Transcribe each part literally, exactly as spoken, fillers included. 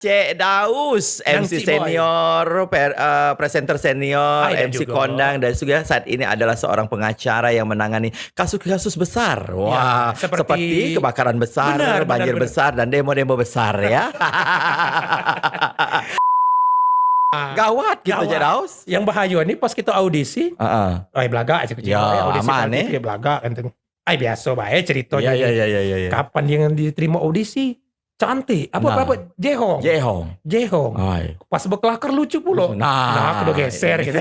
Cek Daus, M C senior, per- eh, presenter senior, M C kondang, dan juga saat ini adalah seorang pengacara yang menangani kasus-kasus besar. Wah, seperti kebakaran besar, banjir besar, dan demo-demo besar, ya. Gawat gitu, Cek Daus. Yang bahaya ni pas kita audisi, ai belagak aja kecil. Ya, audisi aman, eh? Ya belagak kan. Ai biasa bae cerita. Iya, iya, iya, iya, iya. Kapan dia diterima audisi? Cantik. Apa, apa, apa? Jehong. Jehong. Jehong. Ai. Pas bekelakar lucu pula. Nah. Nah, aku udah geser gitu.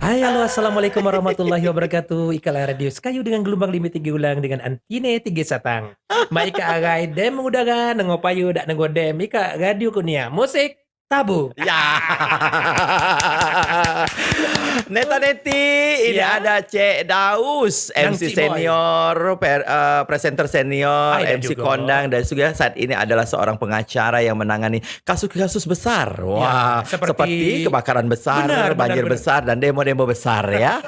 Hai, halo, assalamualaikum warahmatullahi wabarakatuh. Ikatlah radio Sekayu dengan gelombang lima tiga ulang dengan antine tiga satang. Mak ikak agai dem udara, nengo payu dak nengo dem, ikak radio kunia. Musik, tabu. Ya. Neta neti, ini ada Cek Daus, M C senior, per- eh, presenter senior, M C kondang, dan juga saat ini adalah seorang pengacara yang menangani kasus-kasus besar. Wah, seperti kebakaran besar, banjir besar, dan demo-demo besar, ya.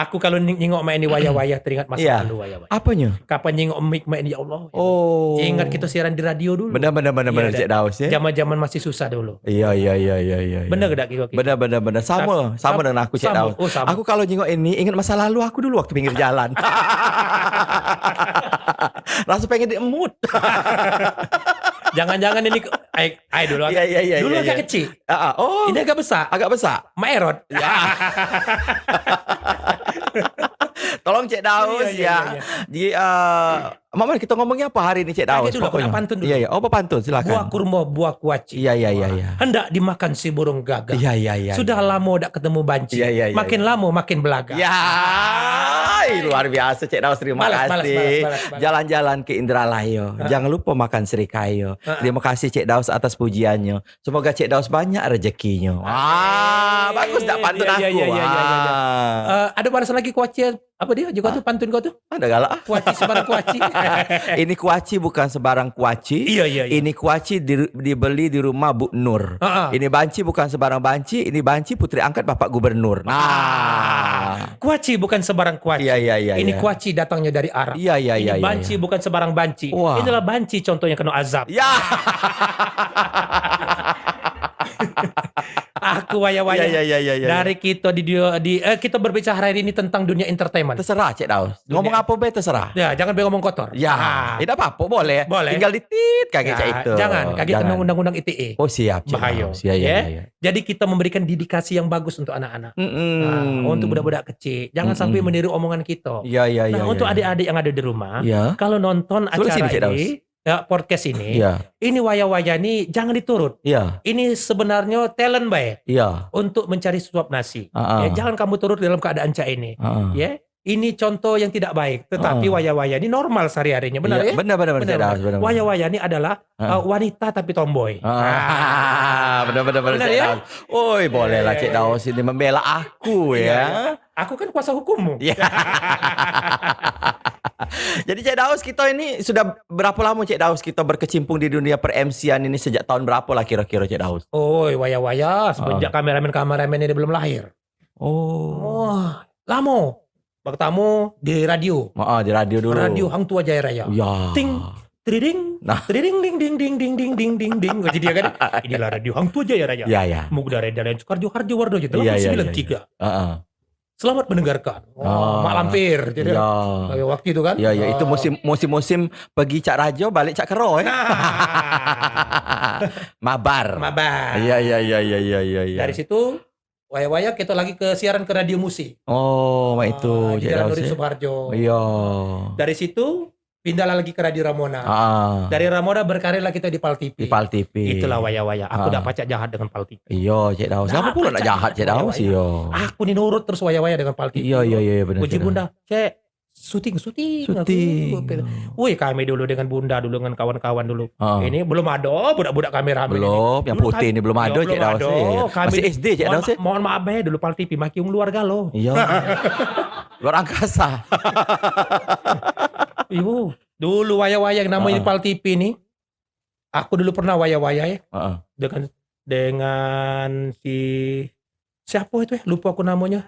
Aku kalau nying- nyingok mak ini wayah-wayah teringat masa lalu, wayah-wayah. Apanya? Kapan nyingok mik mak ini, ya Allah. Oh. Ingat kita siaran di radio dulu. Benar, benar, benar, benar, Cek Daus, ya. Zaman-zaman masih susah dulu. Iya, iya, iya, iya, iya. Benar ke dak, Kiko? Benar, benar, benar. Sama, sama dengan aku, Cek Daus. Oh, sama. Aku kalau nyingok ini ingat masa lalu aku dulu waktu pinggir jalan. Rasa pengen diemut. Jangan-jangan ini ke- ai, ai dulu. Iya, iya, iya, dulu iya, agak kecil. Ah, ah. Oh. Ini agak besar. Agak besar. Mak Erot. Ya. Tolong Cek Daus, iya, iya, ya. Iya, iya. Di eh, Mak, kita ngomongnya apa hari ini, Cek Daus? Dulu, aku nak pantun dulu. Iya, iya. Oh, pantun, silakan. Buah kurma, buah kuaci. Iya, iya, iya, iya. Hendak dimakan si burung gagak. Iya, iya, iya. Sudah lama dak ketemu banci. Iya, iya, iya. Makin lama makin belagak. Ya, luar biasa, Cek Daus. Terima kasih. Balas, balas, balas, balas. Jalan-jalan ke Indralaya. Jangan lupa makan serikaya. Terima kasih, Cek Daus, atas pujiannya. Semoga Cek Daus banyak rezekinya. Wah, bagus dak pantun aku? Iya, iya, iya, iya, iya. Eh, ada balasan lagi kuaci, apa dia juga tu pantun kau tu? Ada galak ah. Kuaci sembarang kuaci. Ini kuaci bukan sembarang kuaci. Iya, iya, iya. Ini kuaci di- dibeli di rumah Bu Nur. Ini banci bukan sembarang banci. Ini banci putri angkat Bapak Gubernur. Nah. Kuaci bukan sembarang kuaci. Iya, iya, iya. Ini kuaci datangnya dari Arab. Iya, iya, iya. Ini banci bukan sembarang banci. Wah. Inilah banci contoh yang kena azab. Ya. Aku wayah-wayah. Iya, iya, iya, iya, iya. Dari kita di, di, di eh, kita berbicara hari ini tentang dunia entertainment. Terserah, Cek Daus. Ngomong apa be terserah. Ya, jangan be ngomong kotor. Ya, tidak apa-apa, boleh. Boleh. Tinggal ditit kaki, Cek, itu. Jangan, kaki kena undang-undang I T E. Oh, siap, Cek Daus. Bahaya. Ya, ya, ya. Jadi kita memberikan dedikasi yang bagus untuk anak-anak. Nah, untuk budak-budak kecil, jangan sampai meniru omongan kita. Iya, iya, iya. Nah, untuk adik-adik yang ada di rumah, kalau nonton acara ini, ya, podcast ini, ini wayah-wayah ni jangan diturut. Iya. Ini sebenarnya talent bae. Iya. Untuk mencari suap nasi. Ya, jangan kamu turut dalam keadaan cak ini. Ya. Ini contoh yang tidak baik, tetapi wayah-wayah ni normal sehari-harinya, benar ya? Benar, benar, benar. Wayah-wayah ni adalah eh, wanita tapi tomboy. Ah, benar, benar, benar, Cek Daus. Oi, bolehlah Cek Daus ini membela aku, ya. Aku kan kuasa hukummu. Ya. Jadi, Cek Daus, kita ini sudah berapa lama, Cek Daus, kita berkecimpung di dunia per-M C-an ini? Sejak tahun berapa lah kira-kira, Cek Daus? Oi, wayah-wayah, semenjak kameramen-kameramen ini belum lahir. Oh. Wah, lama. Pertama di radio. Ah, di radio dulu. Radio Hang Tua Jaya Raya. Ya. Ting, triding, triding, ding, ding, ding, ding, ding, ding, ding. Jadi dia kan, inilah Radio Hang Tua Jaya Raya. Ya, ya. Mugda Reda dan Sukarjo Harjo Wardojo, delapan sembilan tiga. Heeh. Selamat mendengarkan. Wah, Mak Lampir, gitu. Ya. Waktu itu kan. Ya, ya, itu musim, musim-musim pergi cak rajo, balik cak kero, eh. Mabar. Mabar. Iya, iya, iya, iya, iya, iya. Dari situ wayah-wayah kita lagi ke siaran ke Radio Musi. Oh, mak itu, Cek Daus, ya? Di Jalan Duri Suharjo. Iya. Dari situ, pindahlah lagi ke Radio Ramona. Ah. Dari Ramona berkarirlah kita di Pal T V. Di Pal T V. Itulah wayah-wayah. Aku dak pacak jahat dengan Pal T V. Iya, Cek Daus. Kenapa pula nak jahat, Cek Daus? Iya. Aku ni nurut terus wayah-wayah dengan Pal T V. Iya, iya, iya, benar. Puji Bunda, Cek. Syuting, syuting. Syuting. Woi, kami dulu dengan bunda dulu, dengan kawan-kawan dulu. Ini belum ada budak-budak kameramen ini. Belum, yang putih ini belum ada, Cek Daus. Kami S D, Cek Daus. Mohon maaf bae, dulu Pal T V makin luar galo. Iya. Luar angkasa. Iyo, dulu wayang-wayang namonyo Pal T V ni. Aku dulu pernah wayang-wayang ya. Dengan, dengan si, siapo itu ya? Lupo aku namonyo.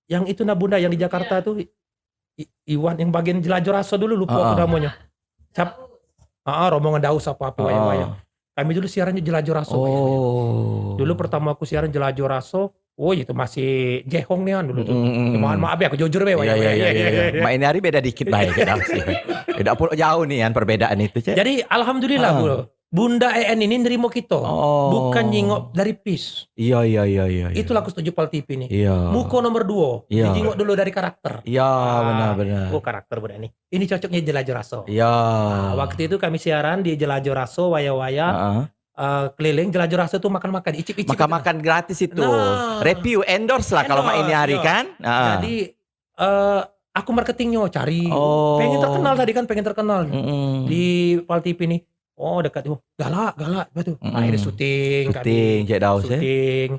Yang itu nah bunda yang di Jakarta tu. I- Iwan yang bagian Jelajo Raso dulu, lupo aku namonyo. Siap? Ah, rombongan Daus apo-apo wayang-wayang. Kami dulu siarannyo Jelajo Raso wayang-wayang. Dulu pertama aku siaran Jelajo Raso. Oh, itu masih jehong nian dulu tu. Ya, mohon maaf ya, aku jujur be. Iya, iya, iya, iya. Mak ini hari beda dikit bae, Cek Daus. Tidak pula jauh nian perbedaan itu, Cek. Jadi alhamdulillah, Bu. Bunda E N ini nerimo kito. Bukan nyingok dari pis. Iya, iya, iya, iya. Itulah aku setuju Pal T V ni. Iya. Muko nomor duo. Iya. Dijingok dulu dari karakter. Iya, benar, benar. Oh, karakter budak ni. Ini cocoknya Jelajo Raso. Iya. Waktu itu kami siaran di Jelajo Raso, wayah-wayah. Eh, keliling Jelajo Raso tu makan-makan, icip-icip. Makan-makan gratis itu. Nah. Review, endorse lah kalau mak ini hari kan. Jadi eh, aku marketingnyo cari. Pengen terkenal tadi kan, pengen terkenal di Pal T V ni. Oh, dekat tu. Galak, galak, apa tu? Akhirnya syuting kami. Syuting, Cek Daus, eh? Syuting.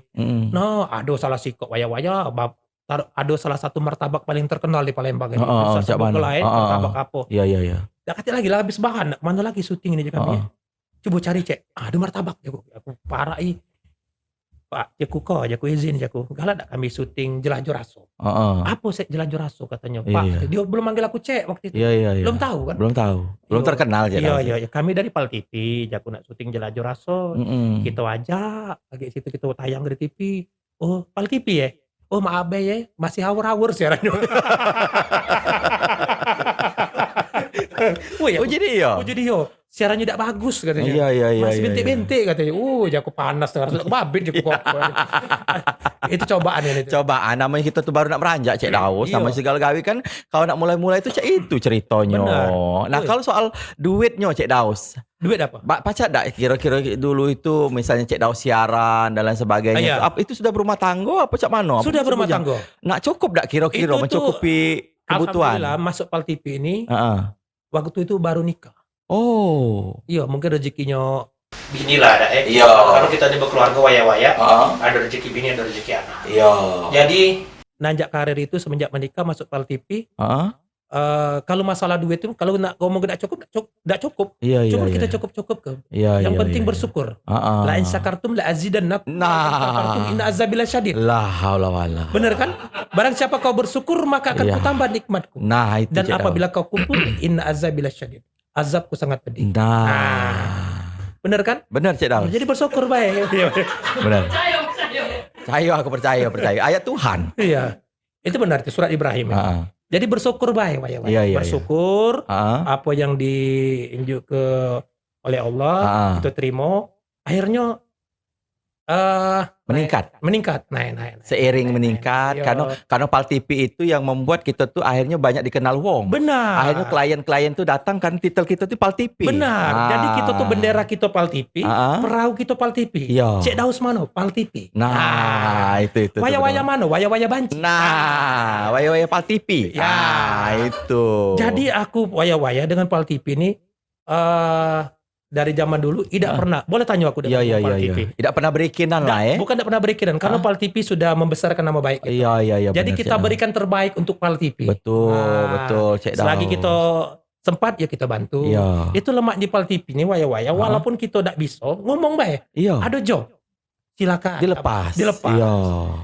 Nah, ada salah sikok wayah-wayah, bab, tar- ada salah satu martabak paling terkenal di Palembang ini. Heeh, Susah cak sebut mano? Lain, heeh. Martabak apa? Iya, iya, iya. Dak katik lagi lah, habis bahan. Nak kemano lagi syuting ni, kami. Heeh. Cubo cari, Cek. Ada martabak, jaku. Aku parak i. Pak, jaku ko, jaku izin, jaku. Galak dak kami syuting Jelajo Raso? Heeh. Apo sek Jelajo Raso katonyo? Pak, iya. Dia belum manggil aku Cek waktu itu. Iya, iya, iya. Belum tahu kan? Belum tahu. Belum terkenal, Cek Daus. Iya, iya. Kami dari Pal T V, jaku nak syuting Jelajo Raso. Mm-mm. Kito ajak, lagi situ kito tayang di T V. Oh, Pal T V ya? Oh, maaf be ya, masih awur-awur siarannyo. Oh, iya. Oh, jadi iya? Oh, jadi iya. Siarannyo dak bagus katonyo. Iya, iya, iya. Masih bentik-bentik katonyo. Oh, jaku panas dengar sudah babit jaku kok. Itu cobaan ini. Cobaan, namonyo kito tu baru nak meranjak, Cek Daus. Iya. Namonyo segalo gawe kan, kalau nak mulai-mulai tu cak itu ceritonyo. Benar. Nah, kalau soal duitnyo, Cek Daus, Duit apa? Ba- pacak dak kiro-kiro dulu itu misalnyo Cek Daus siaran dan lain sebagainya itu, ap- itu sudah berumah tanggo apa cak mano? Sudah berumah tanggo. Nak cukup dak kiro-kiro mencukupi kebutuhan? Alhamdulillah masuk Pal T V ini. Heeh. Waktu itu baru nikah. Oh. Iyo, mungkin rezekinyo bini lah dak eh. Iyo. Kalau kita ni berkeluarga wayah-wayah, ada rezeki bini, ada rezeki anak. Iyo. Jadi nanjak karir itu semenjak menikah masuk Pal T V. Heeh. Eh, kalau masalah duit tu, kalau nak ngomong dak cukup, dak cukup, dak cukup. Iya, iya, cukup kita cukup-cukup ke. Iya, yang penting bersyukur. Heeh. La in syakartum la azidannakum. Nah. Wa la in kafartum inna azabi lasyadid. La haula wala. Bener kan? Barang siapa kau bersyukur, maka akan kutambah nikmatku. Nah, itu. Dan apabila kau kufur, inna azabi lasyadid. Azabku sangat pedih. Nah. Bener kan? Bener, Cek Daus. Jadi bersyukur bae. Bener. Percaya, aku percaya, percaya. Ayat Tuhan. Iya. Itu benar itu surat Ibrahim itu. Jadi bersyukur bae, wayah, wayah. Iya, iya, iya. Bersyukur apa yang diinjuk ke oleh Allah, kita terima. Akhirnya eh meningkat. Meningkat, naik, naik, naik. Seiring meningkat, naik. Karena, karena Pal T V itu yang membuat kita tuh akhirnya banyak dikenal wong. Benar. Akhirnya klien-klien tuh datang karena titel kita tuh Pal T V. Benar. Jadi kita tuh bendera kita Pal T V, perahu kita Pal T V. Iya. Cek Daus mano? Pal T V. Nah, itu, itu, itu. Wayah-wayah mano? Wayah-wayah banci. Nah, wayah-wayah Pal T V. Ya. Nah, itu. Jadi aku wayah-wayah dengan Pal T V ni eh dari zaman dulu idak pernah. Boleh tanyo aku dengan Pal T V. Idak pernah berikinan lah, eh. Bukan idak pernah berikinan, karena Pal T V sudah membesarkan nama baik kita. Iya, iya, iya. Jadi kita berikan terbaik untuk Pal T V. Betul, betul, Cek Daus. Selagi kita sempat ya kita bantu. Iya. Itu lemak di Pal T V ni wayah-wayah, walaupun kita dak bisa ngomong bae. Iya. Ada job. Silakan. Dilepas. Dilepas. Iya.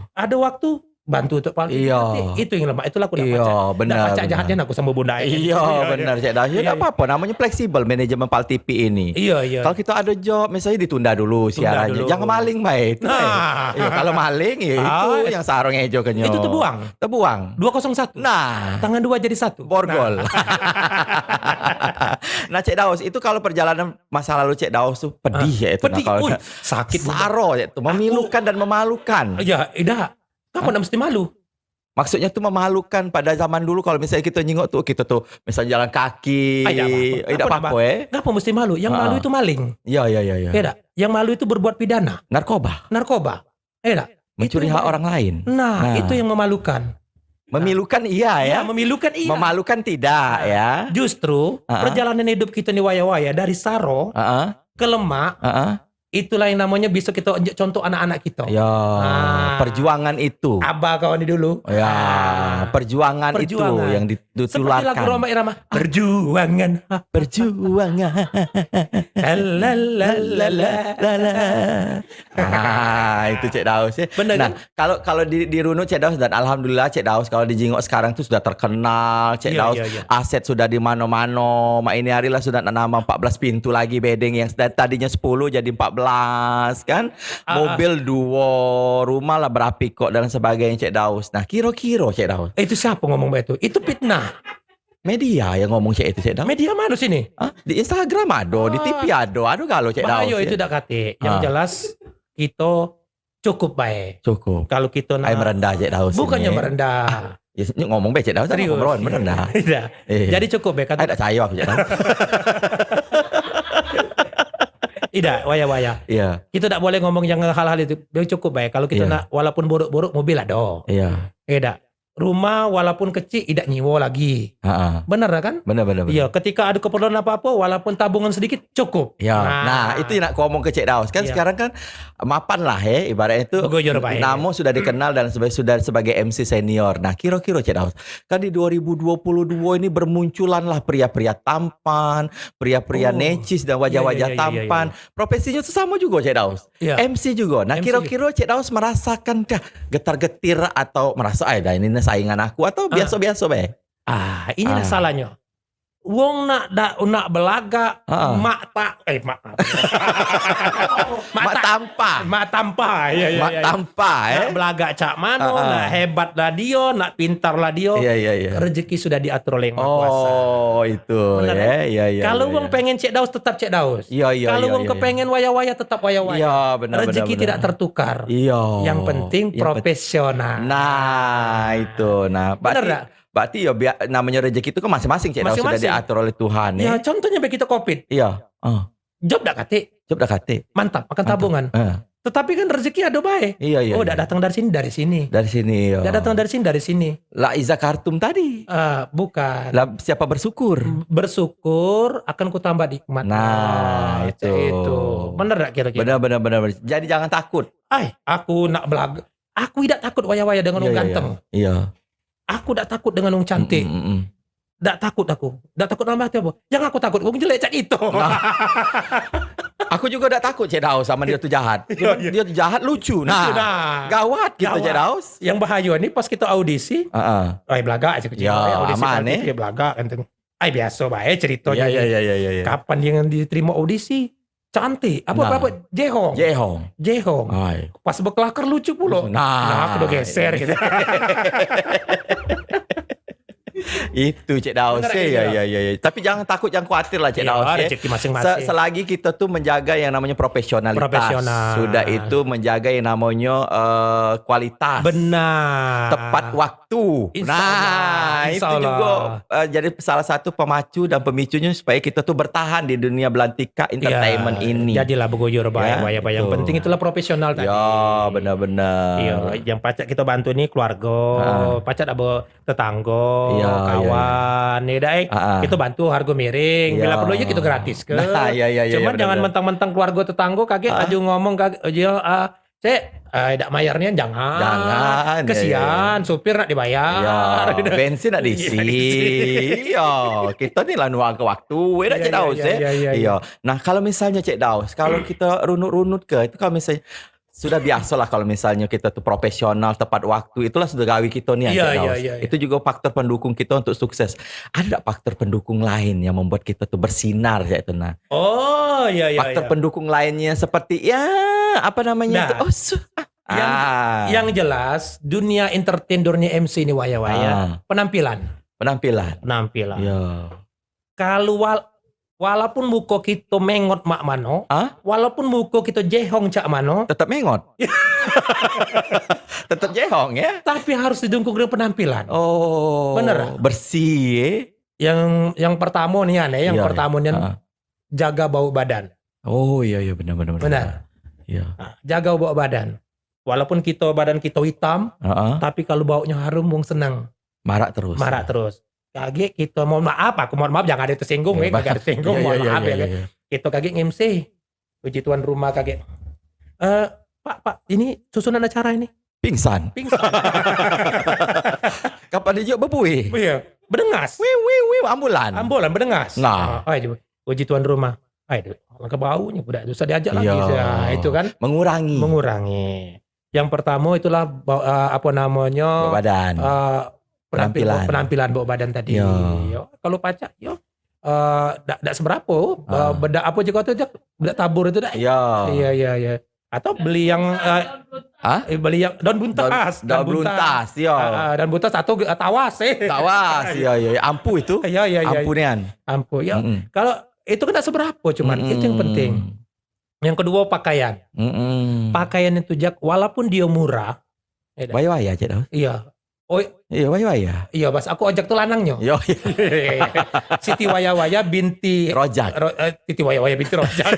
Ada waktu bantu untuk Pal T V. Iya. Itu yang lemak. Itulah aku dak pacak. Iya, benar. Dak pacak jahatnya aku sama bunda. Iya, benar, Cek Daus. Iya, dak apa-apa. Namanya fleksibel manajemen Pal T V ini. Iya, iya. Kalau kita ada job, misalnya ditunda dulu siarannya. Jangan maling bae. Itu bae. Nah. Iya, kalau maling ya itu yang sarung ejo kenyo. Itu terbuang. Terbuang. Dua kosong satu. Nah. Tangan dua jadi satu. Borgol. Nah. Nah, Cek Daus, itu kalau perjalanan masa lalu Cek Daus tuh pedih ya itu. Pedih. Nah, kalau sakit. Saro ya tuh, memilukan dan memalukan. Iya, idak. Kenapa nak mesti malu? Maksudnya tuh memalukan pada zaman dulu kalau misalnya kita nyingok tuh, kita tuh misalnya jalan kaki. Idak apa-apa, eh. Kenapa mesti malu? Yang malu itu maling. Iya, iya, iya, iya. Iya dak? Yang malu itu berbuat pidana. Narkoba. Narkoba. Eh dak? Mencuri hak orang lain. Nah, itu yang memalukan. Memilukan iya ya. Ya, memilukan iya. Memalukan tidak ya. Justru perjalanan hidup kita ni waya-waya dari saro ke lemak, itulah yang namanya bisa kita unjuk contoh anak-anak kita. Ya, perjuangan itu. Abah kau ni dulu. Ya, perjuangan itu yang ditularkan. Seperti lagu Rhoma Irama, perjuangan. Perjuangan. La, la, la, la, la. Ah, itu Cek Daus ya. Bener, nah, kan? Kalau kalau di, dirunut Cek Daus, dan alhamdulillah Cek Daus kalau dijingok sekarang tuh sudah terkenal, Cek Daus aset sudah di mano-mano. Mak ini hari lah sudah nambah empat belas pintu lagi bedeng yang tadinya sepuluh jadi empat belas kan. Mobil duo, rumah lah berapi kok dan sebagainya Cek Daus. Nah, kiro-kiro Cek Daus. Eh, itu siapa ngomong begitu? Itu fitnah. Media yang ngomong Cek itu Cek Daus. Media mana sini? Hah? Di Instagram ada, di T V ada, ada galo Cek Daus. Bahaya itu dak katik. Yang jelas kita cukup bae. Cukup. Kalau kita nak merendah Cek Daus. Bukannya merendah. Ya, ngomong bae Cek Daus, serius, ngomong merendah. Tidak. Jadi cukup bae kata. Dak percaya aku Cek Daus. Tidak, waya-waya. Iya. Kita dak boleh ngomong yang hal-hal itu. Dia cukup bae. Kalau kita nak walaupun buruk-buruk mobil ada. Iya. Eh dak. Rumah walaupun kecil idak nyiwo lagi. Bener kan? Bener bener. Iya, ketika ada keperluan apa-apa walaupun tabungan sedikit cukup. Ya. Nah, itu nak ku omong ke Cek Daus kan sekarang kan mapan lah eh ibaratnya itu namo sudah dikenal dan sebagai sudah sebagai M C senior. Nah, kiro-kiro Cek Daus. Kan di dua ribu dua puluh dua ini bermunculan lah pria-pria tampan, pria-pria necis dan wajah-wajah tampan. Profesinya tuh sama juga Cek Daus. M C juga. Nah, kiro-kiro Cek Daus merasakan kah getar-getir atau merasa ai dah ini saingan aku atau biasa-biasa bae? Ah, inilah salahnyo. Wong nak dak nak belagak mak tak eh mak tak. Mak tampa. Mak tampa. Ya ya. Mak tampa eh. Nak belagak cak mano, nak hebat lah dio, nak pintar lah dio. Iya iya iya. Rezeki sudah diatur oleh Yang Maha Kuasa. Oh, itu ya. Iya iya. Kalau wong pengen Cek Daus tetap Cek Daus. Iya iya. Kalau wong kepengen waya-waya tetap waya-waya. Iya benar. Rezeki tidak tertukar. Iya. Yang penting profesional. Nah, itu. Nah, benar dak? Berarti ya biar namanya rezeki itu kan masing-masing Cek Daus sudah diatur oleh Tuhan ya. Ya, contohnya bae kita covid. Iya. Job dak katik. Job dak katik. Mantap, makan tabungan. Tetapi kan rezeki ada bae. Iya iya. Oh, dak datang dari sini, dari sini. Dari sini ya. Dak datang dari sini, dari sini. La Iza Kartum tadi. Eh, bukan. Lah siapa bersyukur? Bersyukur akan ku tambah nikmat. Nah, itu. Bener dak kira-kira? Benar benar benar. Jadi jangan takut. Ai, aku nak belag aku idak takut waya-waya dengan wong ganteng. Iya. Aku dak takut dengan wong cantik. Dak takut aku. Dak takut dalam arti apa? Yang aku takut wong jelek cak itu. Aku juga dak takut Cek Daus sama dia tu jahat. Dia tu jahat lucu. Nah, gawat gitu Cek Daus. Yang bahaya ni pas kita audisi. Heeh. Ai belagak aja kecil. Ya, audisi aman eh. Dia belagak ganteng. Ai biasa bae cerita. Iya iya iya iya. Kapan dia yang diterima audisi? Cantik. Apa nah. Apa? Jehong. Jehong. Jehong. Hai. Pas bekelakar lucu pulo. Nah, aku udah geser gitu. Itu Cek Daus ya ya ya. Tapi jangan takut, jangan khawatir lah Cek Daus ya. Rezeki masing-masing. Selagi kita tuh menjaga yang namanya profesionalitas. Sudah itu menjaga yang namanya uh, kualitas. Benar. Tepat waktu. Nah, itu juga uh, jadi salah satu pemacu dan pemicunya supaya kita tuh bertahan di dunia belantika entertainment ini. Jadilah beguyur bae, ya, yang penting itulah profesional tadi. Ya, benar-benar. Iya, yang pacak kita bantu ni keluarga, pacak dak tetangga, kawan, ya dak eh. Kita bantu harga miring, bila perlu aja kita gratis ke. Nah, ya, ya, ya, cuman jangan mentang-mentang keluarga tetangga kaget aja ngomong kaget aja ah, Cek, eh, dak mayar nian jangan. Jangan. Kesian, supir nak dibayar. Ya, bensin nak diisi. Iya, kita ni lah nuang ke waktu, eh, dak Cek Daus eh. Iya. Nah, kalau misalnya Cek Daus, kalau kita runut-runut ke itu kalau misalnya sudah biasa lah kalau misalnya kita tuh profesional tepat waktu itulah sudah gawe kita ni Cek Daus. Itu juga faktor pendukung kita untuk sukses. Ada dak faktor pendukung lain yang membuat kita tuh bersinar Cek itu nah? Oh iya iya. Faktor pendukung lainnya seperti ya apa namanya itu? Oh, su- yang, ah. Yang jelas dunia entertain dunia M C ini waya-waya penampilan. Penampilan. Penampilan. Ya. Kalau wal, walaupun muka kita mengot mak mano, walaupun muka kita jehong cak mano, tetap mengot. Tetap jehong ya. Tapi harus didukung dengan penampilan. Oh. Bener. Bersih. Ya? Yang yang pertama ni aneh, yang pertama ni jaga bau badan. Oh iya iya benar benar benar. Benar. Iya. Nah, jaga bau badan. Walaupun kita badan kita hitam, tapi kalau baunya harum wong senang. Marak terus. Marak terus. Kagek kito, mohon maaf, aku mohon maaf, jangan ada tersinggung, eh, kagek ada tersinggung, mohon maaf ya. Kito kagek nge-M C. Uji tuan rumah kagek. Eh, Pak, Pak, ini susunan acara ini. Pingsan. Pingsan. Kapan dia juga bebui? Iya, bedengas. Wiu, wiu, wiu, ambulan. Ambulan, bedengas. Nah. Ah, ayo, uji tuan rumah. Ayo, alangkah baunya, udah susah diajak lagi. Iya. Nah, itu kan. Mengurangi. Mengurangi. Yang pertama itulah ba- eh, apa namanya? Badan. Eh, penampilan, penampilan. Penampilan bawa badan tadi. Iya. Ya, kalau pacak, ya, eh, dak dak seberapa. Eh, bedak apa je kau tu, Jak? Bedak tabur itu dak? Iya. Iya, iya, iya. Atau beli yang eh, Hah? Eh, beli yang daun buntas. Daun, daun buntas, iya. Ah, ah, daun buntas atau ge- tawas eh. Tawas, iya, iya, iya. Ampu itu. Iya, iya, iya. Ampu nian. Ampu, ya. Mm-mm. Kalau itu kan tak seberapa, cuman itu yang penting. Yang kedua, pakaian. Mm-mm. Pakaian itu, Jak, walaupun dia murah, ya dah. Waya-waya, Cek Daus. Iya. Oh, iya, waya-waya. Iya, Bas, aku ojek tu lanangnyo. Yo, iya. Siti waya-waya binti Rojak. Ro- eh, Siti waya-waya binti Rojak.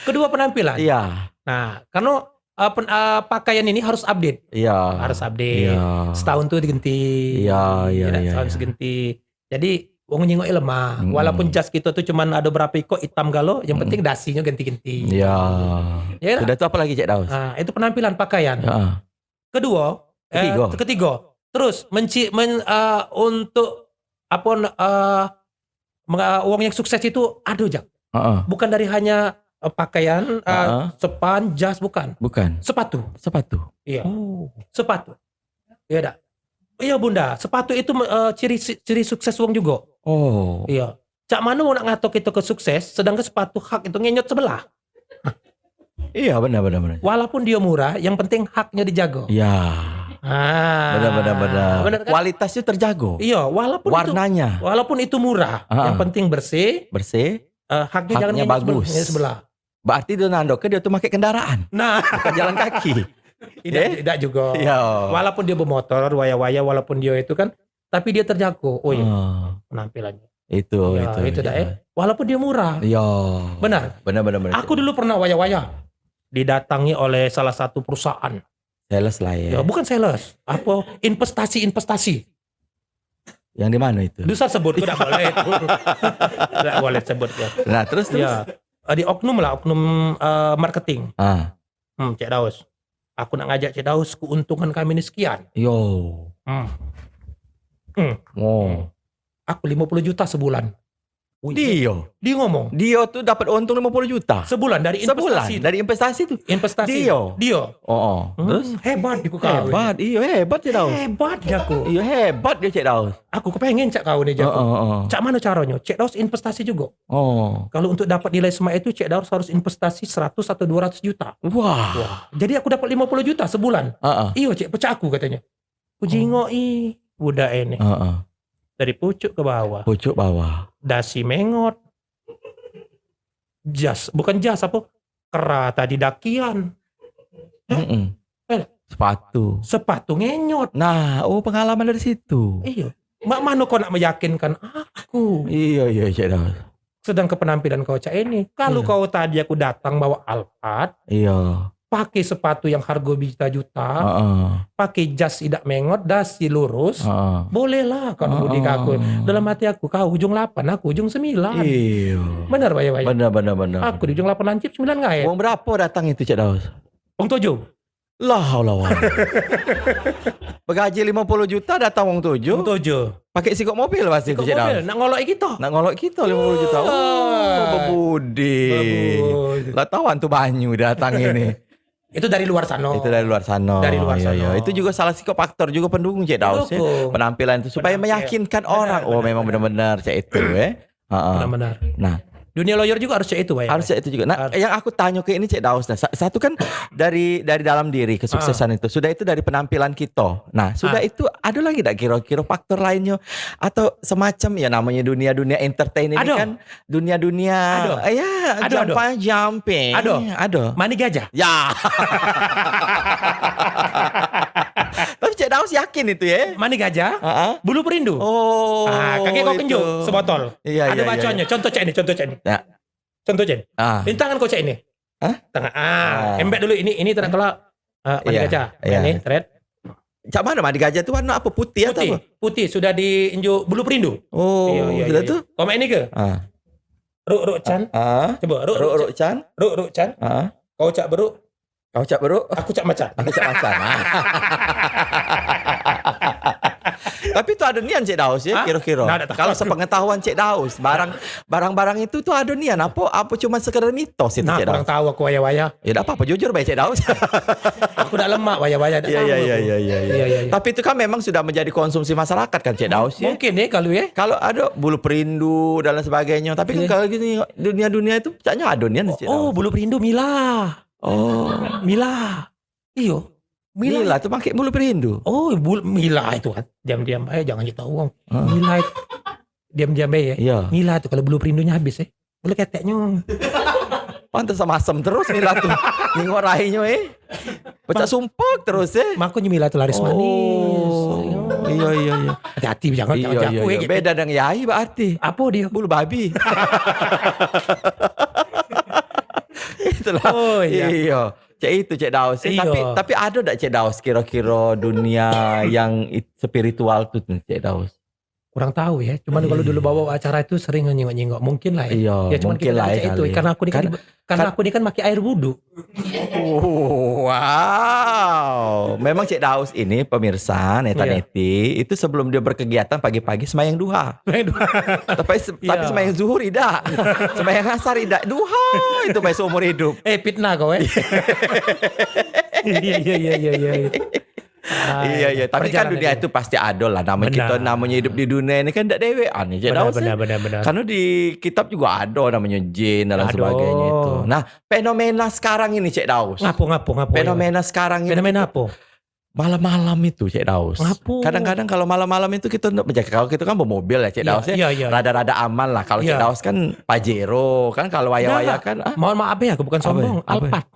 Kedua, penampilan. Iya. Nah, karena eh, pen- eh, pakaian ini harus update. Iya. Harus update. Iya. Setahun tu diganti. Iya, iya, iya, setahun segenti. Jadi wong nyingok lemah. Mm-mm. Walaupun jas kita tu cuman ada berapa ikok hitam galo, yang penting dasinyo ganti-ganti. Iya. Ya. Sudah tu apa lagi, Cek Daus? Ah, itu penampilan pakaian. Heeh. Kedua, eh, ketiga. Ketiga. Terus menci men, eh, untuk apa eh, menga- wong yang sukses itu ada, Jak. Heeh. Bukan dari hanya eh, pakaian, eh, sepan, jas, bukan. Bukan. Sepatu. Sepatu. Iya. Oh. Sepatu. Iya dak? Iya, Bunda, sepatu itu eh, ciri ciri sukses wong juga. Oh. Iya. Cak mana wong nak ngato kita ke sukses, sedangkan sepatu hak itu ngenyot sebelah. Iya, benar, benar, benar. Walaupun dia murah, yang penting haknya dijaga. Iya. Ah. Benar, benar, benar. Benar kan? Kualitasnya terjaga. Iya, walaupun warnanya. Itu, walaupun itu murah, yang penting bersih. Bersih. Eh, haknya, haknya jangan ngenyot sebelah, bagus. Ngenyot sebelah. Berarti dia nandoke dia tu make kendaraan. Nah. Bukan jalan kaki. Tidak, tidak juga. Iya. Walaupun dia bermotor, waya-waya, walaupun dia itu kan, tapi dia terjaga. Oh iya. Ah. Penampilannya. Itu, ya, itu, itu dah, eh. Walaupun dia murah. Iya. Benar. Benar, benar, benar. Aku dulu pernah waya-waya didatangi oleh salah satu perusahaan. Sales lah ya. Ya, bukan sales. Apa, investasi, investasi. Yang di mana itu? Dosa sebut, tidak boleh itu. Tidak boleh sebut ya. Nah, terus, terus? Ya, eh, di oknum lah, oknum eh, marketing. Ah. Hmm, Cek Daus. Aku nak ngajak Cek Daus, keuntungan kami ni sekian. Yo. Hmm. Hmm. Oh. Hmm. Aku lima puluh juta sebulan. Wih, dia. Dia ngomong. Dia tu dapat untung lima puluh juta. Sebulan dari investasi. Sebulan dari investasi tu. Investasi. Dia. Dia. Oh, oh. Hmm, terus? Hebat, aku kau. Hebat, iyo, hebat dia tau. Hebat dia aku. Iyo, hebat dia, Cek Daus. Aku kepengen cak kau ni, Jack. Oh, oh, oh. Cak mana caranya? Cek Daus investasi juga. Oh. Kalau untuk dapat nilai smart itu, Cek Daus harus investasi seratus atau dua ratus juta. Wah. Wah. Jadi aku dapat lima puluh juta sebulan. Heeh. Iyo, Cek, pecah aku katanya. Ku jingok i budak ini. Heeh. Dari pucuk ke bawah. Pucuk bawah. Dasi mengot. Jas, bukan jas apa? Kera tadi dakian. Mm-mm. Eh. Sepatu. Sepatu ngenyot. Nah, oh, pengalaman dari situ. Iyo. Mak mano kau nak meyakinkan aku? Iyo, iyo, Cek Daus. Sedangkan penampilan kau cak ini. Kalau kau tadi aku datang bawa Alphard, iyo, pakai sepatu yang harga berjuta-juta, heeh, pakai jas idak mengot, dasi lurus, heeh, bolehlah kau nak mudik aku. Heeh. Dalam hati aku, kau ujung lapan, aku ujung sembilan. Iyo. Benar, Baya-Baya? Benar, benar, benar. Aku di ujung lapan lancip, sembilan ngait. Wong berapa datang itu, Cek Daus? Wong tujuh. Lah, Allah, Allah. Begaji lima puluh juta datang wong tujuh. Wong tujuh. Pakai sikok mobil pasti tu, Cek Daus. Sikok mobil, nak ngolok kita. Nak ngolok kita lima puluh juta. Oh, bebudi. Bebudi. Lah, tawan tu banyu datang ini. Itu dari luar sana. Itu dari luar sana. Dari luar sana. Iyo, iyo. Itu juga salah sikok faktor juga pendukung, Cek Daus, ya. Pendukung. Penampilan itu supaya meyakinkan orang. Benar, benar, benar. Oh, memang benar-benar cak itu, eh. Heeh. Benar-benar. Nah. Dunia lawyer juga harus cak itu, Baya. Harus cak itu juga. Nah, harus. Yang aku tanyo ke ini, Cek Daus, nah, sa- satu kan dari dari dalam diri kesuksesan itu. Sudah itu dari penampilan kita. Nah, sudah itu ada lagi dak kira-kira faktor lainnya atau semacam, ya, namanya dunia-dunia entertain ini kan dunia-dunia, ya, jumping-jumping. Ada. Mani gajah. Ya. Tapi Cek Daus yakin itu, ya? Mani gajah, heeh, bulu perindu. Oh, ah, kagek kau kenjuk sebotol. Iya, iya, iya. Ada bacoannya. Contoh cak ini, contoh cak ini. Ya. Contoh cak ini. Ah. Ini tangan kau cak ini. Hah? Tangan. Ah, embek dulu ini, ini tangan kelak. Ah, mani gajah. Iya. Ini, tret. Cak mano mandi gajah tu warna apo? Putih atau Putih, apo? Putih sudah diinjuk bulu perindu. Oh, Iyo, iyo, sudah iyo, tu? Iyo. Kau main ni ke? Ah. Ruk, ruk, Chan. Ah. Coba, ruk, Ruk, ruk, Ruk, Chan. Chan. Ruk, ruk, Chan. Ah. Kau cak beruk. Kau cak beruk. Aku cak macan. Aku cak macan. Ah. Tapi tu ado nian Cek Daus ya, Hah? Kiro-kiro. Nah, tak tahu Kalau aku. Sepengetahuan Cek Daus, barang barang-barang itu tu ado nian apo apo cuma sekedar mitos itu Nah, Cek Daus? Kurang tahu aku wayah-wayah. Ya dak apa-apa, jujur bae Cek Daus. Aku dak lemak wayah-wayah dak Iya tahu iya iya aku. iya iya iya. Iya, iya, iya. Tapi itu kan memang sudah menjadi konsumsi masyarakat kan Cek Daus ya. Mungkin ya kalau ya. Kalau ada bulu perindu dan lain sebagainya, tapi kan Iya. kalau gini dunia-dunia itu caknya ada nian Cek Oh, Daus. Bulu perindu Mila. Oh. Mila. Iyo. Mila. Mila tu pakai bulu perindu. Oh, bul Mila itu kan. Diam-diam bae jangan ditahu. Heeh. Mila itu. Diam-diam bae ya. Iya. Mila tu kalau bulu perindunya habis eh. Bulu keteknya. Pantes sama asem terus Mila tu. Nengok rainyo eh. Pecah sumpek terus eh. Makanya Mila tu laris manis. Oh. Iya iya iya. Hati-hati jangan Iya jangan iya jago iya. eh. Beda dengan yai berarti. Apa dia? Bulu babi. Itulah. Oh iya. Iya. Cek itu Cek Daus. Eh, Iya. Tapi tapi ada dak Cek Daus kira-kira dunia yang it- spiritual tu Cek Daus? Kurang tahu ya. Cuman kalau dulu bawa acara itu sering nyingok-nyingok. Mungkin lah ya. Iya, Ya cuman mungkin kita lah tak ya cek itu. kali. Karena aku ni kan Karena karena aku ni kan pakai air wudhu. Oh, wow. Memang Cek Daus ini pemirsa Neta Iya. Neti itu sebelum dia berkegiatan pagi-pagi semayang duha. Tapi se- tapi Iya. semayang zuhur idak. Semayang asar idak. Duha itu bae seumur hidup. Eh fitnah kau eh. Iya iya iya iya iya. Ah, Iya iya, tapi kan perjalanan dunia itu. itu pasti ada lah. Nama Benar. kita namanya hidup di dunia ini kan dak dewean ni, Cek Benar Daus. benar eh. benar benar. Karena di kitab juga ada namanya jin dan lain Ada. sebagainya itu. Nah, fenomena sekarang ini Cek Daus. Ngapo ngapo ngapo. Fenomena sekarang ini Fenomena itu apa? Malam-malam itu Cek Daus. Ngapo? Kadang-kadang kalau malam-malam itu kita untuk menjaga. Kalau kita kan bermobil ya Cek Iya, Daus ya. iya, iya. Rada-rada aman lah. Kalau Cek Iya. Daus kan Pajero kan kalau wayah-wayah Enggak, kan. Ah, Mohon maaf ya aku bukan apa? sombong. Apa? Alphard.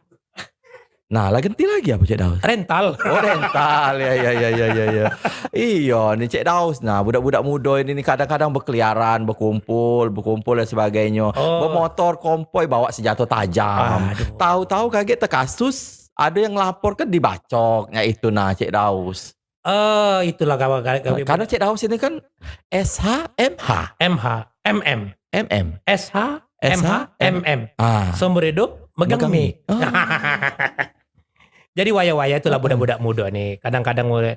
Nah, lah ganti lagi apa Cek Daus? Rental. Oh, rental. Ya ya ya ya ya ya. Iyo, ni Cek Daus. Nah, budak-budak muda ini ni kadang-kadang berkeliaran, berkumpul, berkumpul dan sebagainya. Oh. Bermotor kompoi bawa senjata tajam. Aduh. Tahu-tahu kaget tekasus, ada yang ngelapor ke dibacok. Ya itu nah Cek Daus. Eh, itulah kawan kawan. Karena Cek Daus ini kan S H M H. M H, M M. M M. S H, S H, M H, M M. Ah. Seumur hidup megang Megang mic. mic. Ah. Jadi wayah-wayah itulah Ah. budak-budak muda ni. Kadang-kadang mulai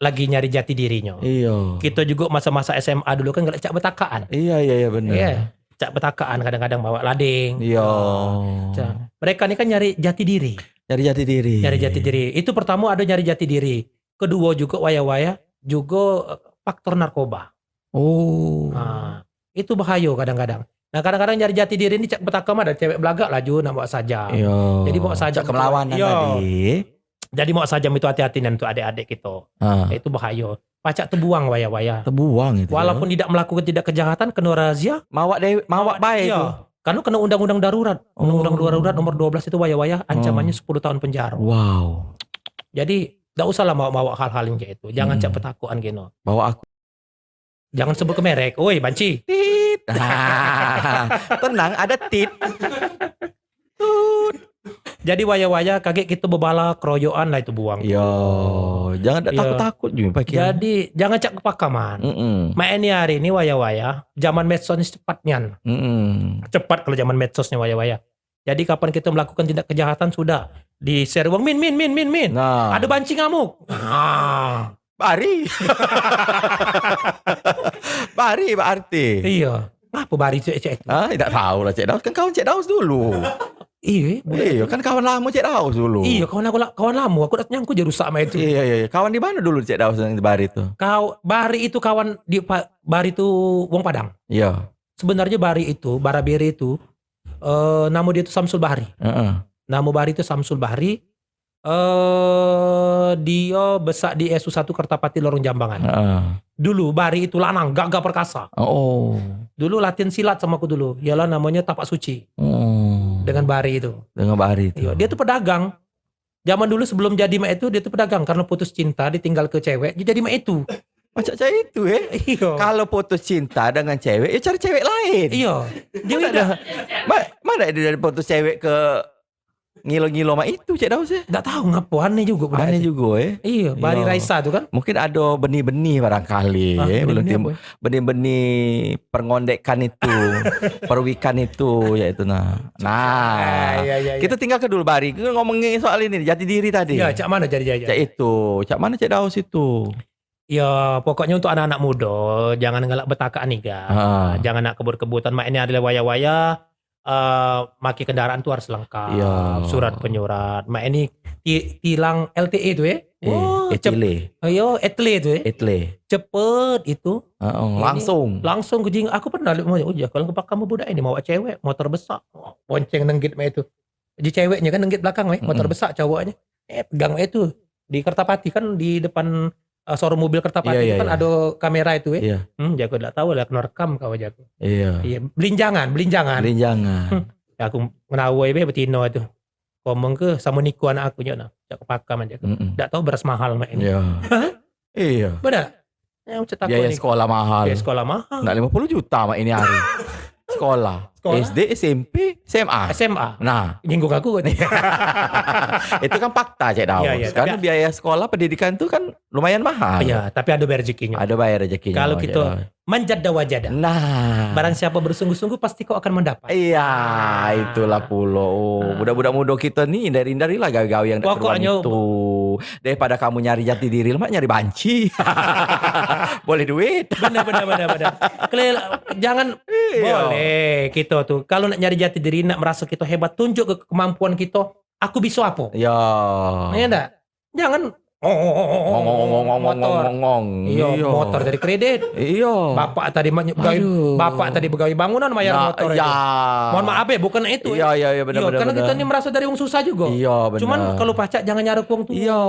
lagi nyari jati dirinyo. Iyo. Kita juga masa-masa S M A dulu kan galak cak betakaan. Iya iya iya benar. Iya. Cak betakaan kadang-kadang bawa lading. Iyo. Cak. Mereka ni kan nyari jati diri. Nyari jati diri. Nyari jati diri. Itu pertama ada nyari jati diri. Kedua juga wayah-wayah juga eh, faktor narkoba. Oh. Nah, itu bahayo kadang-kadang. Nah, kadang-kadang nyari jati diri ni cak betaka mah ada cewek belagak laju nak bawa sajam. Iyo. Jadi bawa sajam Cak tu, kemelawanan iyo. tadi. Jadi bawa sajam itu hati-hati nian untuk adik-adik kita. Ah. Itu bahayo. Pacak tebuang wayah-wayah. Tebuang itu. Walaupun tidak melakukan tindak kejahatan, kena razia. Mawak dewe, mawak bae Iyo. tu. Karena kena undang-undang darurat. Undang-undang Oh. darurat nomor dua belas itu wayah-wayah ancamannya Oh. sepuluh tahun penjara. Wow. Jadi, dak usahlah bawa-bawa hal-hal yang kayak itu. Jangan Hmm. cak petakuan gino. Bawa aku. Jangan sebut ke merek. Oi, banci. Tit. Tenang, ada tit. Tut. Jadi wayah-wayah kagek kita bebala keroyokan lah itu buang. Yo, jangan dak Yo. takut-takut juga pakai. Jadi jangan cak kepakaman. Mm-mm. Mak ini hari ini wayah-wayah, zaman medsos ni cepat nian. Mm-mm. Cepat kalau zaman medsos ni wayah-wayah. Jadi kapan kita melakukan tindak kejahatan sudah di-share wong min min min min min. Nah. Ada banci ngamuk. Ah. Bari. Bari berarti. Iya. Apa bari cek cek? Ah, tak tahu lah Cek Daus. Kan kawan Cek Daus dulu. Iya, Iya, kan kawan lama Cek Daus dulu. Iya, kawan aku la- kawan lama. Aku dak nyangka je rusak mak itu. Iya, iya, iya. Kawan di mana dulu Cek Daus yang di Bari tu? Kau Bari itu kawan di Pa- Bari tu wong Padang. Iya. Sebenarnya Bari itu, Barabiri itu eh nama dia tu Samsul Bahri. Heeh. Nama Bari tu Samsul Bahri. Eh dia besak di S U satu Kertapati Lorong Jambangan. Heeh. Dulu Bari itu lanang gagah perkasa. Oh. Dulu latihan silat sama aku dulu. Ialah namanya Tapak Suci. Oh. Dengan Bari itu. Dengan Bari itu. Iya, dia tu pedagang. Zaman dulu sebelum jadi mak itu dia tu pedagang karena putus cinta ditinggal ke cewek dia jadi mak itu. Macam cak itu eh. Iya. Kalau putus cinta dengan cewek ya cari cewek lain. Iya. Dia Mana tidak. ada? Ma- mana dia dari putus cewek ke Ngilo-ngilo mak itu, Cek Daus, eh. Dak tahu ngapo, aneh jugo budak Aneh tu. jugo, eh. Iyo, Bari Iyo. Raisa tu kan. Mungkin ado benih-benih barangkali, Ah, eh. Belum benih-benih tim-, apo, eh? Benih-benih perngondek kan itu, perwikan itu, ya itu nah. Nah, Ah, iya, iya, iya. Kita tinggalkan dulu Bari. Kita ngomongin soal ini, jati diri tadi. Ya, cak mana jadi jaya? Cak itu, cak mana Cek Daus itu? Ya, pokoknya untuk anak-anak muda, jangan ngelak betakaan niga. Ha. Jangan nak kebut-kebutan. Mak ini adalah waya-waya, eh, maki kendaraan tu harus lengkap. Ya. Surat penyurat. Mak ini ti-, tilang L T E tu, eh. Eh, Wah, cep- etile. Ayo, etile tu, eh. Etile. Cepet itu. Heeh, Ini langsung. Langsung ke jing-, aku pernah lihat, oh, ya, kalau kepakam budak ini, bawa cewek, motor besar. Wah, bonceng nenggit mak itu. Di ceweknya kan nenggit belakang, eh, motor Mm-mm. besar cowoknya. Eh, pegang mak itu. Di Kertapati kan, di depan, eh, showroom mobil Kertapati Iya, itu iya, kan iya. ada kamera itu, eh. Iya. Hmm, jago dak tahu lah, kena rekam kau jago. Iya. Iya, belinjangan, belinjangan. Belinjangan. Hmm. Ya, aku ngenawai be betino itu. Ngomong ke sama Niko anak aku, nyok nah. Cak kepakam aja. Mm-mm. Dak tahu beras mahal mak ini. Iya. Iya. Benar? Ya, aku cak takut Biaya ni. sekolah mahal. Biaya sekolah mahal. Nak lima puluh juta mak ini hari. Sekolah. Sekolah. S D, S M P, S M A. S M A. Nah. Nyinggung aku. Itu kan fakta, Cek Daus. Iya, iya, Karena tapi biaya sekolah pendidikan tu kan lumayan mahal. Iya, tapi ada bayar rezekinya. Ada bayar rezekinya, Kalau Cek kita Daus. manjada wajada. Nah. Barang siapa bersungguh-sungguh, pasti kau akan mendapat. Iya, Nah. itulah pulo. Oh, Nah. budak-budak muda kita ni, hindari-hindarilah gawe-gawe yang dak Pokoknya keruan itu. Daripada kamu nyari jati diri, lemak nyari banci. Boleh duit. Benar, benar, benar, benar. Kelel-, jangan Iya. boleh kita tu. Kalau nak nyari jati diri, nak merasa kita hebat, tunjuk ke kemampuan kita. Aku bisa apa? Ya. Ya ndak? Jangan Ngong, ngong, ngong, ngong, ngong, ngong, ngong, ngong, ngong, ngong, ngong, ngong, ngong, ngong, ngong. Motor jadi kredit. Iya. Bapak tadi banyak begawe, Aduh. bapak tadi begawe bangunan mayar Nah, motor iya. aja. Mohon maaf, eh, bukan itu, eh. Iya, iya, iya, benar, Iya, benar, karena kita benar. ni merasa dari wong susah juga. Iya, benar. Cuman kalau pacak jangan nyaruk wong tua. Iya.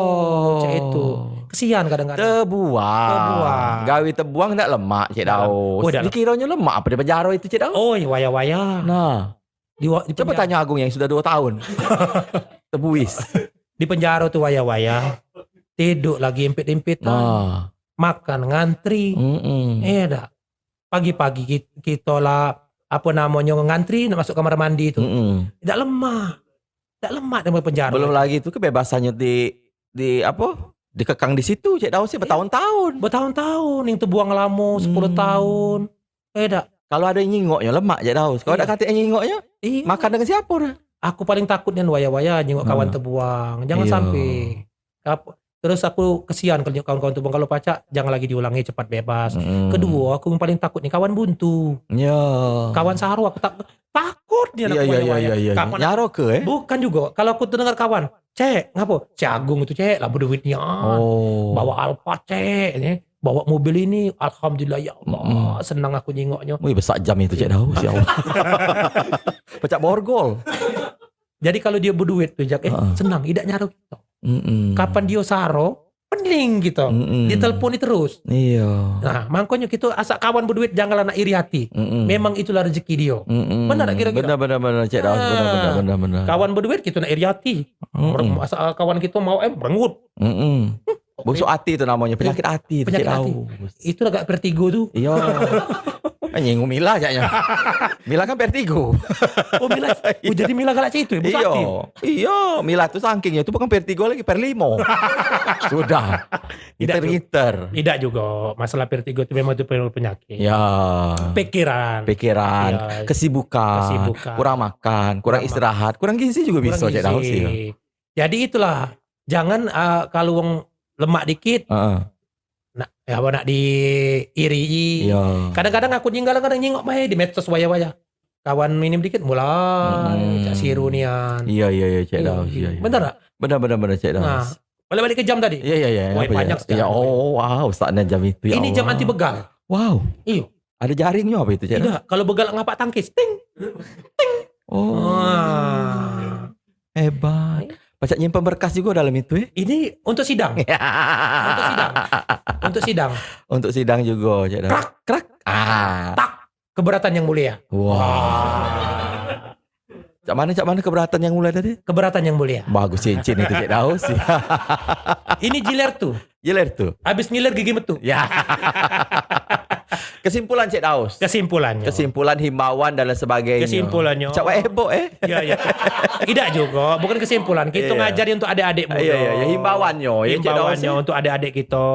Cak itu. Kesian kadang-kadang. Tebuang. Tebuang. Gawe tebuang ndak lemak, Cek Dalam. Daus. Oh, dalam. Dikiranya lemak apa di penjara itu, Cek Daus? Oh, iya, waya-waya. Nah. Di wa-, di Coba penjara. tanya Agung yang sudah dua tahun. Tebuis. Di penjara tu waya-waya. Tiduk lagi impit-impitan. Nah. Makan ngantri. Mm-mm. Eh, dak. Pagi-pagi kit-, kita lah, apa namanya, ngantri nak masuk kamar mandi tu. Mm-mm. Dak lemak. Dak lemak dalam penjara. Belum lagi tu kebebasannya di, di apa? Dikekang di situ, Cek Daus sih, Iya. bertahun-tahun. Bertahun-tahun. Yang terbuang lama, sepuluh Hmm. tahun. Eh, dak. Kalau ada yang nyingoknya, lemak, Cek Daus. Kalau Iya. ada katik yang nyingoknya, Iya. makan dengan siapa dah? Aku paling takut dengan waya-waya, nyingok kawan Ah. terbuang. Jangan Iya. sampai. Ap-, terus aku kesian kalau nyingok kawan-kawan terbuang. Kalau pacak, jangan lagi diulangi, cepat bebas. Mm-mm. Kedua, aku yang paling takut ni kawan buntu. Ya. Kawan saro, aku tak-, takut dia Iya, nak iya, iya, waya-waya. iya, iya. Kapan Nyaro ke, eh? Bukan juga. Kalau aku terdengar kawan, "Cek, ngapo?" "Cek Agung itu, Cek, lah berduit nian. Oh. Bawa Alphard, Cek," ni. "Bawa mobil ini, alhamdulillah, ya Allah, Mm-mm. senang aku nyingoknya." Wih, besak jam itu, Cek Daus, ya Allah. Pecak borgol. Jadi kalau dia berduit tu, Jak, eh, Heeh. senang, idak nyaro kita. Mm-mm. Kapan dia saro, pening kita. Mm-mm. Dia telepon ni terus. Iya. Nah, makanya kita asak kawan berduit, janganlah nak iri hati. Mm-mm. Memang itulah rezeki dia. Mm-mm. Benar tak kira-kira? Benar, benar, benar, Cek Daus. Benar, benar, Ah. benar, benar. Kawan berduit, kita nak iri hati. Mm-mm. Mer-, asak kawan kita mau, eh, merenggut. Mm-mm. Busuk hati tu namanya, penyakit hati tu, Penyakit Cek hati. Daus. Itu agak vertigo tu. Iya. Eh, nyinggung Mila caknya. Mila kan vertigo. Oh, Mila. Oh, jadi Mila galak cak itu, ya? Busuk Iya. hati. Iya, Mila tu sangkingnya tu bukan vertigo lagi, verlimo. Sudah. Tidak ju-, Ngiter-ngiter. tidak juga. Masalah vertigo tu memang tu penyakit. Ya. Pikiran. Pikiran, Iya. kesibukan, Kesibukan. kurang makan, kurang Kurang ma- istirahat, kurang gizi juga Kurang bisa, Cek Daus, gizi. ya. Jadi itulah, jangan, ah, kalau wong lemak dikit, Heeh. nak, ya apa, nak diiri. Iya. Kadang-kadang aku ninggal, kadang nyingok bae di medsos waya-waya. Kawan minim dikit, mulai, Mm-mm. cak siru nian. Iya, iya, iya, Cek Iya, Daus, iya. iya, iya. Bener tak? Bener, bener, bener, Cek Daus. Nah, balik-balik ke jam tadi. Iya, iya, iya. Woi, Apa ya? banyak sekarang. Iya, oh, wow, saatnya jam itu, ya Ini jam Allah. anti begal. Wow. Iyo. Ada jaringnya apa itu, Cek? Tidak, kalau begal ngapak tangkis, ting, ting. Oh. Wah. Hebat. Pacak nyimpan berkas juga dalam itu, eh? Ini untuk sidang. Untuk sidang. Untuk sidang. Untuk sidang juga, Cek Daus. Krak. Krak. Ah. Tak. Keberatan yang mulia. Wah. Cak mana, cak mana keberatan yang mulia tadi? Keberatan yang mulia. Bagus cincin itu, Cek Daus. Ini jiler tu. Jiler tu. Habis ngiler gigi metu. Ya. Kesimpulan, Cek Daus. Kesimpulannya. Kesimpulan, himbauan dan lain sebagainya. Kesimpulannya. Cak wak ebok, eh? Ya, ya. Tidak juga, bukan kesimpulan. Kita Iya. ngajari untuk adik-adikmu. Iya, iya, iya. Himbauannya, ya, Cek Daus, Himbauannya ya. untuk adik-adik kita.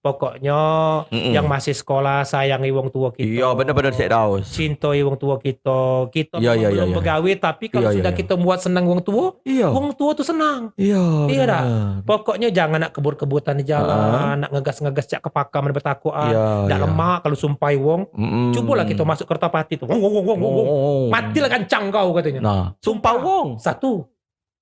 Pokoknya Mm-mm. yang masih sekolah, sayangi wong tua kita. Iya, bener-bener, Cek Daus. Cintai wong tua kita. Kita Iya, memang iya, iya, belum iya. begawe, tapi kalau Iya, iya, sudah iya. kita buat senang wong tua, Iya. wong tua tu senang. Iya, Iya dah. bener. Pokoknya jangan nak kebut-kebutan di jalan, Ah. nak ngegas-ngegas cak kepakam ada betakuan. Iya, Dak iya. lemak kalau sumpai wong. Mm-mm. Cubalah kita masuk Kertapati tu. Wong, wong, wong, wong, wong, wong. Oh. Matilah kancang kau katanya. Nah, sumpah wong. Satu.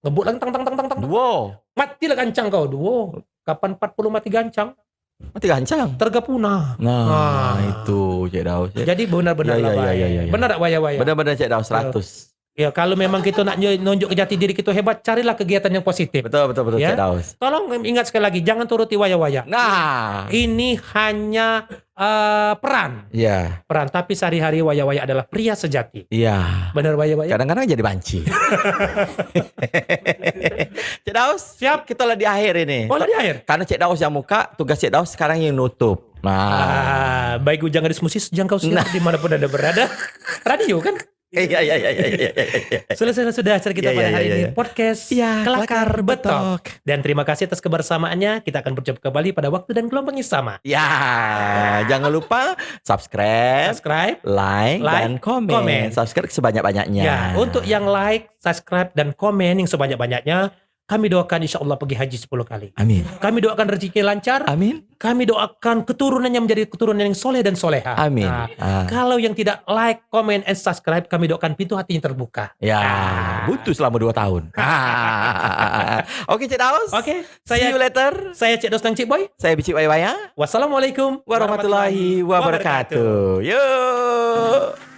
Ngebut lagi tang, tang, tang, tang, tang. Dua. Matilah kancang kau. Dua. Kapan empat puluh mati gancang? Mati gancang. Terga punah. Nah, Ah. itu Cek Daus, ya. Jadi benar-benar Ya, lah ya, ya, baik. ya, ya, ya. Benar tak, Waya-Waya? Benar-benar, Cek Daus, Ya. seratus. Ya, kalau memang kita nak nyo-, nunjuk ke jati diri kita hebat, carilah kegiatan yang positif. Betul, betul, betul, Ya. Cek Daus. Tolong ingat sekali lagi, jangan turuti Waya-Waya. Nah. Ini hanya, eh, peran. Ya. Peran, tapi sehari-hari Waya-Waya adalah pria sejati. Ya. Benar, Waya-Waya? Kadang-kadang jadi banci. Cek Daus, Siap. kita lah di akhir ini. Oh, lah di akhir? Karena Cek Daus yang muka, tugas Cek Daus sekarang yang nutup. Nah. Ah, baik Ujang Gadis Musis, jangkau siap Nah. di mana pun Anda berada. Radio, kan? Iya, iya, iya, iya, iya, iya, iya. Selesai sudah acara kita Iya, pada iya, hari iya, ini, iya. podcast Iya, Kelakar Kelakar Betok. Betok. Dan terima kasih atas kebersamaannya. Kita akan berjumpa kembali pada waktu dan gelombang yang sama. Ya, jangan lupa subscribe, Subscribe, like, like, dan komen. komen. Subscribe sebanyak-banyaknya. Ya, untuk yang like, subscribe, dan komen yang sebanyak-banyaknya, kami doakan insya Allah pergi haji sepuluh kali. Amin. Kami doakan rezeki lancar. Amin. Kami doakan keturunannya menjadi keturunan yang soleh dan soleha. Amin. Nah, Ah. kalau yang tidak like, comment, and subscribe, kami doakan pintu hatinya terbuka. Ya, Ah. buntu selama dua tahun. Oke, Cek Daus. Oke, See saya, you later. saya Cek Daus dan Cik Boy. Saya Bicik Waya-Waya. Wassalamualaikum Warahmatullahi wabarakatuh. Yuk.